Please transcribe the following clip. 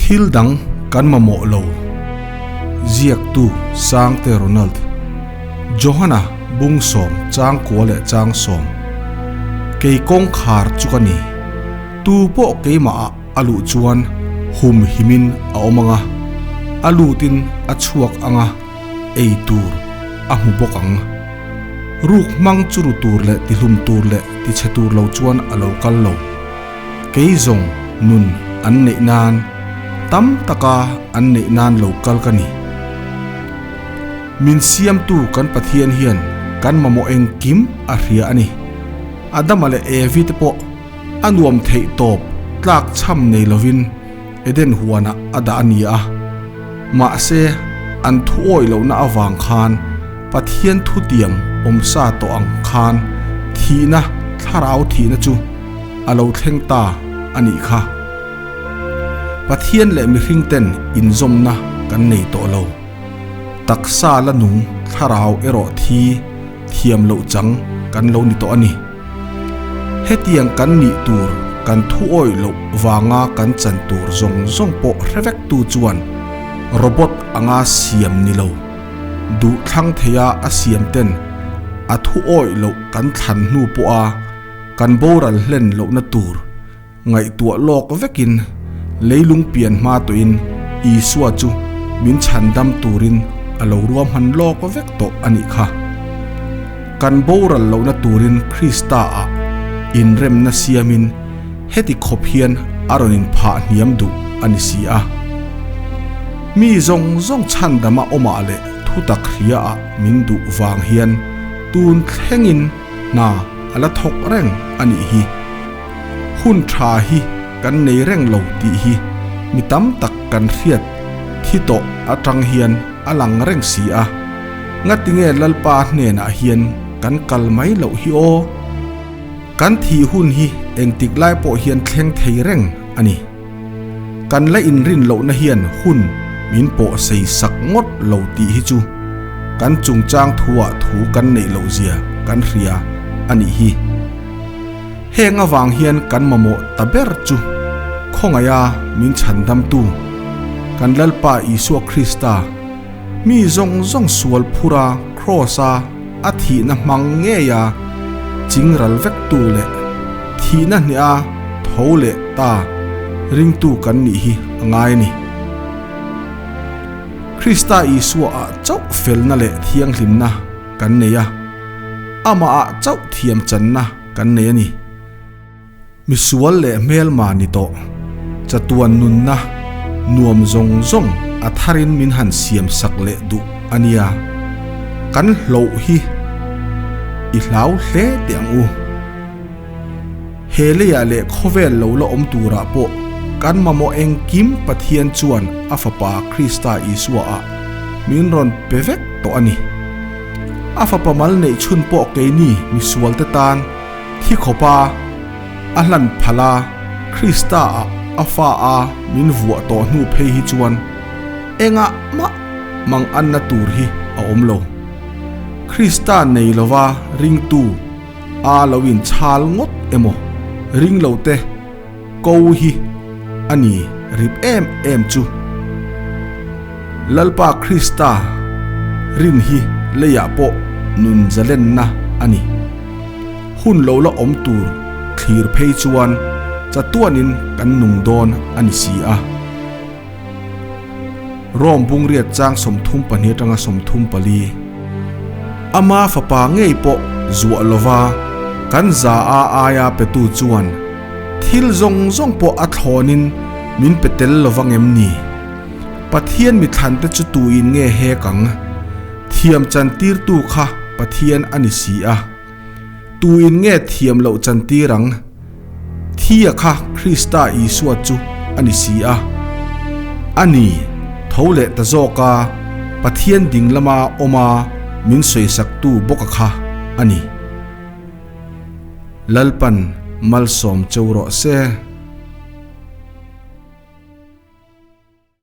Thil dang kan mamawh lo. Ziaktu Sangte Ronald. Johana bung sawm chang kua leh chang sawm. Kei kawngkhar chu ka ni. Tu pawh keimah ah a luh chuan hum himin a awm ang a, a lutin a chhuak ang a, ei tur a hmu bawk ang. Ruk hmang chu ru tur leh tihlum tur leh tichhe tur lo chuan a lo kal lo. Kei zawng nun an neih nan, tam taka an neih nan lo kal ka ni. Min siamtu kan Pathian hian kan mamawh engkim a hria a ni. Adama leh Evi te pawh a nuam theih tawp tlak chham nei lovin Eden huanah a dah a ni a. Mahse, an thu awih lohna avang khan Pathian thutiam awmsa tawh ang khan thihna, thlarau thihna chu a lo thleng ta a nih kha. Pathian leh mihring ten inzawmna kan nei tawh lo. Taksa la nung thlarau erawh thi thiam loh chang kan lo ni tawh a ni. Hetiang kan nih tur kan thu awih loh vanga kan chan tur zawng zawng pawh hre vek tu chuan robot anga siam ni lo. Duh thlang theia a siam ten a thu awih loh kan thlan hnu pawha kan boral hlen lohna tur ngaihtuah lawk vekin leilung pian hma tawhin Isua chu min chhandam turin a lo ruahman lawk vek tawh a nih kha. Kan boral lohna turin Krista ah inremna siamin heti khawp hian a rawn inphah hniam duh a ni si a. Mi zawng zawng chhandama awmah leh thutak hria ah min duh vang hian tun thlengin hna a la thawk reng a nih hi. Hun tha hi kan nei reng lo tih hi mi tam tak kan hriat thi tawh atang hian a lang reng si a. Ngatinge Lalpa hnenah hian kan kal mai loh hi aw? Kan thih hun hi engtik lai pawh hian thleng thei reng a ni. Kan la inrin lohna hian hun min pawh sei sak ngawt lo tih hi chu kan chungchang thuah thu kan neih loh zia kan hria a nih hi. Heng avang hian kan mamawh ta ber chu khawngaiha min chhandamtu kan Lalpa Isua Krista, mi zawng zawng sual phura Kraws-a a thihna hmang ngeia chingral vektu leh thihna hneha tho leh ta ringtu kan nih hi a ngai a ni. Krista Isua ah chauh felna leh thianghlimna kan nei a, amah ah chauh thiamchanna kan nei a ni. Misual leh hmelma ni tawh, chatuan nunna nuam zawng zawng a tharin min han siam sak leh duh a nia. Kan hloh hi i hlau hle teh ang u. He leiah leh khawvel lo la awm turah pawh kan mamawh engkim Pathian chuan a Fapa Krista Isua ah min rawn pe vek tawh a ni. A Fapa mal neih chhun pawh keini misualte tan Thi khawpa a hlan phal a, Krista ah a fa a min vuah tawh hnu phei hi chuan engah mah mang anna tur hi a awm lo. Krista nei lova ringtu a lo inchhal ngawt emaw ring lo te ko hi a ni rip em em chu. Lalpa Krista rin hi leiah pawh nun zalenna a ni. Hun lo la awm tur thlir phei chuan chatuanin kan nung dawn a ni si a. Rome bungriat chang 32 atanga 34. Ama fapa ngei pawh zuah lova kan za a aia petu chuan thil zawng zawng pawh a thlawnin min pe tel lova ngem ni? Pathian mithlante chu tuin nge hek ang? Thiam chantirtu kha Pathian a ni si a. Tuin nge thiam loh chantir ang? Thia kha Krista Isua chu a ni si a. A ni, tho leh ta zawk a, Pathian ding lama awm a min sawisaktu bawka kha a ni. Lalpan malsawm cheu rawh se.